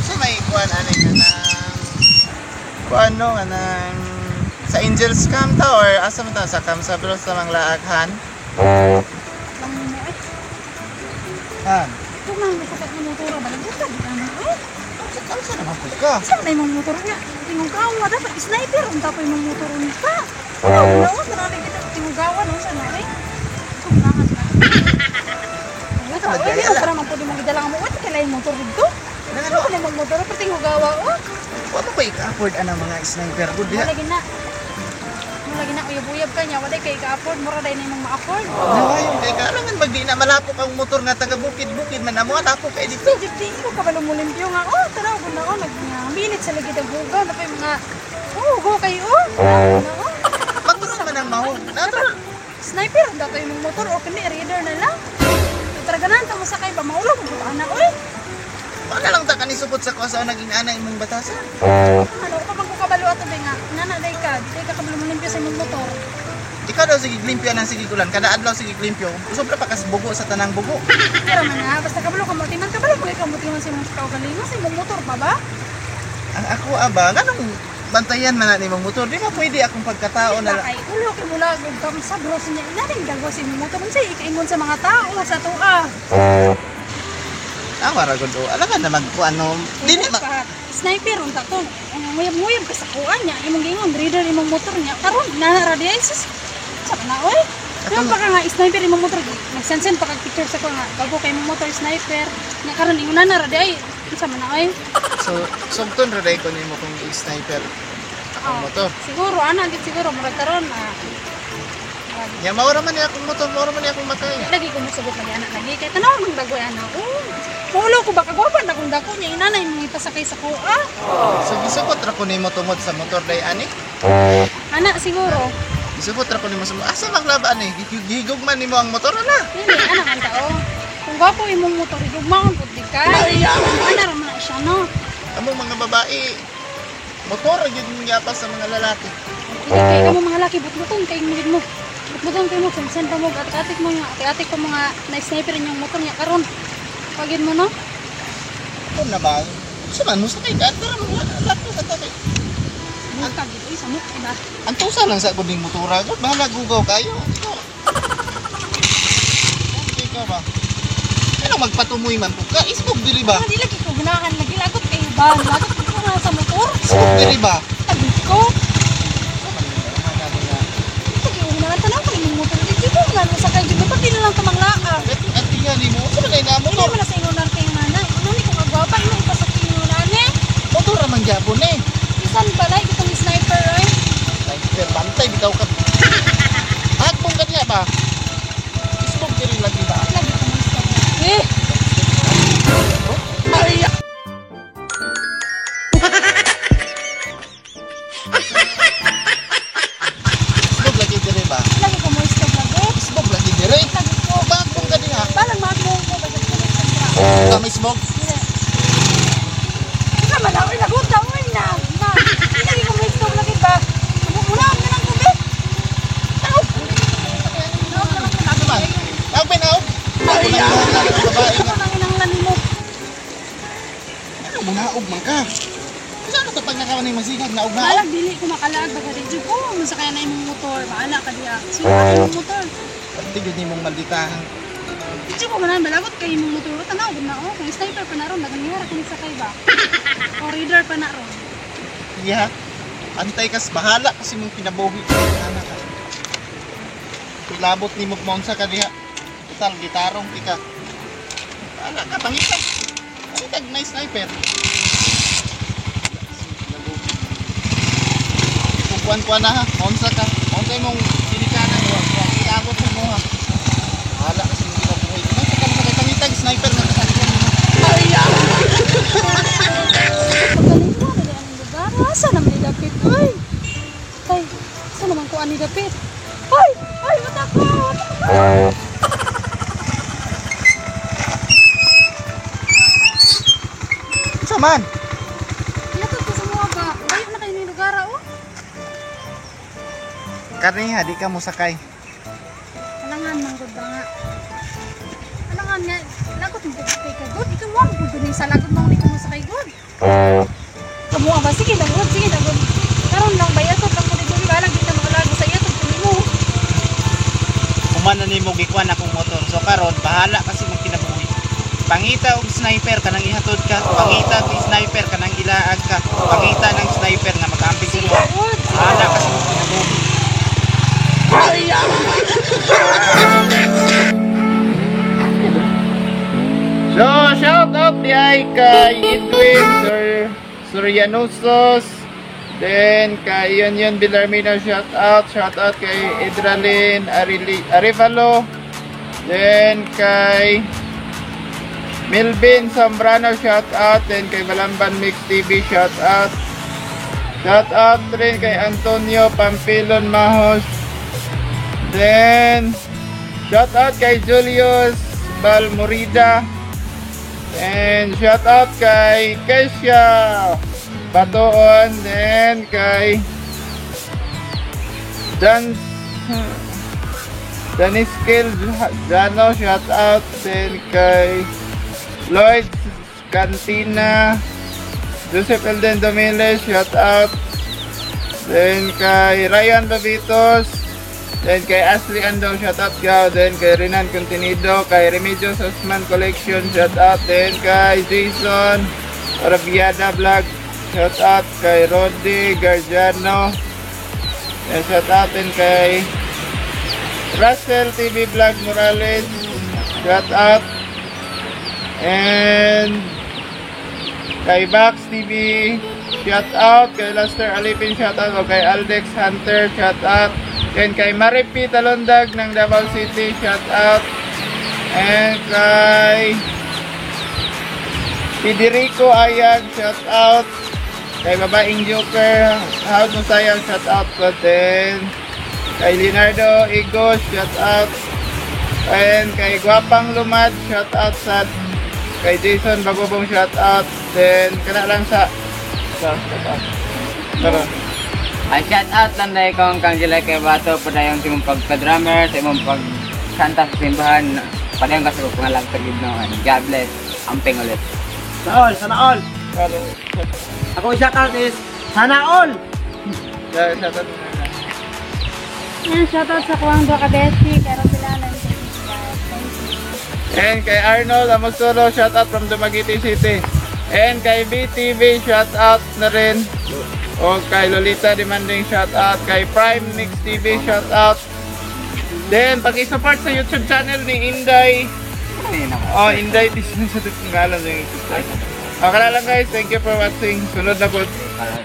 Sa may kuan ani ka ng kuan no nga nang sa Angels Camp ta or asa man ta sa Camp sa Bros sa Manglaaghan? Lang mo eh. Han. Kung nang masakit ng motor, balik ka di ka na eh. Sa kamsa naman po ka. Saan na imong motor niya? Tingugawa dapat sniper unta pa imong motor unta. Wala wala sa namin kita tingugawa no sa namin. Sumbangan ka. Wala ka, oy, di ka naman po di mo gidala nga mo. Wala kay lain motor dito. Nang Ano ka imong motor pero tingugawa oh. Wa mo pa i-afford anang mga sniper gud diha. Wala gina. Wala gina uyab-uyab ka niya, wala kay ka-afford, mura dai na imong ma-afford. Nawayon kay karangan magdi na malapok ang motor nga taga bukid-bukid man amo lapok kay dito. Medyo di ko kabalo mo limpyo nga. Oh, tanaw ko na oh, nag minit sa lagi ng hugaw na pa yung mga oh, go kayo oh. Tanaw ko na oh. Magturon man ang maho. Natural. Sniper ang dato yung motor o kini reader na lang. Talaga na tamo sakay ba maulog mo anak oy. Wala lang ta kani supot sa kusa naging ana imong batasan. Ano ko pag kabalo ato ba nga. Nana day ka, di ka kabalo mo limpyo sa imong motor. Ikaw daw sige limpyo nang sige ulan kada adlaw sige limpyo. Sobra pa kas bugo sa tanang bugo. Pero man ha, basta kabalo ka mo timan kabalo mo ka mo timan sa imong kaugalingon sa imong motor pa ba? Ang ako aba nganong bantayan man na nimong motor, di ba pwede akong pagkatao na Kay ulo kay mula og kam sa bros niya ina ning dagwa sa imong motor unsay ikaingon sa mga tao sa tuwa. Tawa ra gud o. Alam ka na magkuan no. Dili ma Pa, sniper unta to. Nguyab-nguyab ka sa kuan niya imong giingon reader imong motor niya karon nana ra di ay sus. Sa na oy. Pero pa ka nga sniper imong motor nagsensen pa kag picture sa ko nga bago kay imong motor sniper nya karon ingon nana ra di ay unsa man na oy. So sugton ra day ko nimo kung i-sniper akong Oh, motor. Siguro ana gid siguro murag karon ah. Murag- Nya mao ra man ni akong motor, mao ra man ni akong matay. Lagi ko mosugot lagi anak lagi kay tanaw nang dagoy ana. Oh. Maulo ko ba kagwapa na kung dako niya inanay mo ipasakay sa kuha. So gisukot ra ko nimo tungod sa motor day ani. Ana siguro. Gisukot ra ko nimo sa asa maglaba ani. Gigug man nimo ang motor ana. Dili ana man tao. Kung gwapo imong motor higugmaon pud di ka. Ana ra man na siya no. Among mga babae motor ra gyud niya pa sa mga lalaki. Dili kay kamo mga laki butbuton kay mo gid mo. Butbuton kay mo sen pa mo at-atik mo nga ati-atik pa mga na sniper inyong motor niya karon. Pagid mo no. Kung na ba? Sa man mo sa kay kadto ra mga lalaki sa kay. Buta gid oy samok ba. Ang tusa lang sa guding motora gud bahala gugaw kayo. Ikaw. Okay ka ba? Ano magpatumoy man po ka? Isbog diri ba? Mga di lagi ko ganahan lagi lagot kay ba. Lagot ko nga sa motor. Isbog diri ba? Tabi ko. Lagi ko ganahan tanaw kay imong motor. Di ko nga sa kay gid pati na lang tamang laa. At tingnan nimo, sa man ay na Hindi motor. man na sa ingon kay nanay. Ano ni kung agwapa imo ipasakay ingon nani. Motor ra man gyapon eh. Bisan balay bitong sniper ay. Sniper bantay bitaw ka. Hagbong ka niya ba? Isbog diri lagi ba? Lagi ko mo stop. Eh, Ay! Isbog lagi diri ba? lagi ko mo stop lagi. Isbog lagi diri. Lagi ko. Bagbong ka diha. Balang magmo ko bagay ko mo stop. Ka may smog. Hindi. Ika man ako lagot daw oy na. Na. Lagi ko mo stop lagi ba. Muna ang ganang tubig. Naog man. Naog ba naog? Ay! Babae Ako nga. nang inanglan nimo. Ano mo naog man ka? Saan ka pag nakawan ng masigag naog naog? Balag dili ko makalag baga di jud ko mo sakay na imong motor. Bahala ka diha. Sukat imong motor. Pati yun nimong malditahan. Di ko manan balagot kay imong motor tanaw gud na oh. Kung sniper pa na ron naganihara kung sakay ba. O reader pa na ron. Yeah. Antay kas bahala kasi mong kinabuhi. Ana ka. Pilabot ni mo maunsa ka diha. Total gitarong ika. Bahala ka pangitag. Pangitag na sniper. Kukuan-kuan na ha. Maunsa ka. Maunsa imong ginikanan wa. Ilabot mo ha. Bahala kasi mong kinabuhi. Maunsa ka sa kay pangitag sniper nga kasakyan nimo. Pagaling mo dali ang lugar. Asa naman ni dapit oy? Tay, asa naman ko ani dapit? Ay, ay mata ko. Mata ko. man? Ihatod ko sa mga ba. Layo na kayo ng lugar, oh. Kaniha di ka mosakay. Alangan man gud ba nga. Alangan nga, lagot mo gud kay ka gud. Ikaw mo ang gud ni sa lagot mo ni ka mo sa kay gud. Kamo ba sige lang gud, sige lang gud. Karon lang ba ihatod lang mo dito balag di ta makalago sa ihatod ko nimo. Human na nimo gikuan akong motor. So karon bahala kasi mong kinabuhi. Pangita og sniper kanang ihatod ka, pangita og sniper kanang ilaag ka, pangita ng sniper nga mag-amping Sige mo. gud. Bahala kasi mong kinabuhi. So, shout out di ay kay Edwin Sir Surianosos. Then kay Yun Yun Villarmino, shout out. Shout out kay Edralin Arevalo. Then kay Melvin Zambrano, shout out. Then kay Balamban Mix TV, shout out. Shout out rin kay Antonio Pampilon Mahos. Then shout out kay Julius Balmorida. And shout out kay Kesha Batoon. Then kay Dan Daniskil Jano, shout out. Then kay Lloyd Cantina, Joseph Elden Domiles, shout out. Then kay Ryan Babitos. Then kay Ashley Ando, shout out ka. Then kay Renan Contenido, kay Remedios Osman Collection, shout out. Then kay Jason Arabiada Vlog, shout out. Kay Roddy Gargiano, then shout out din kay Russell TV Vlog Morales, shout out. And kay Bax TV, shout out. Kay Lester Alipin, shout out. O kay Aldex Hunter, shout out. Then kay Maripi Talondag ng Davao City, shout out. And kay Federico Ayag, shout out. Kay Babaeng Joker, House Musayang, shout out ko. Then kay Leonardo Igos, shout out. And kay Guapang Lumad, shout out sa kay Jason Bagobong, shout out. Then kana lang sa shout out. Tara. Ay, shout out lang dahil kong kang July kay Bato, padayon sa imong pagka-drummer, sa imong pagkanta sa simbahan, padayon ka sa pangalang sa Ginoo. God bless. Amping ulit. Sana all, sana all. Ako shout out is sana all. Shout out. Yan, shoutout sa kuwang duha ka beshi, kay sila lang sa Thank you. And kay Arnold Amosolo, shout out from Dumaguete City. And kay BTV, shout out na rin. O kay Lolita Demanding, shout out. Kay Prime Mix TV, shout out. Then, pag-support sa YouTube channel ni Inday. Oh, Inday, this is sa pangalan ng YouTube channel. Okay lang guys, thank you for watching. Sunod na po. Para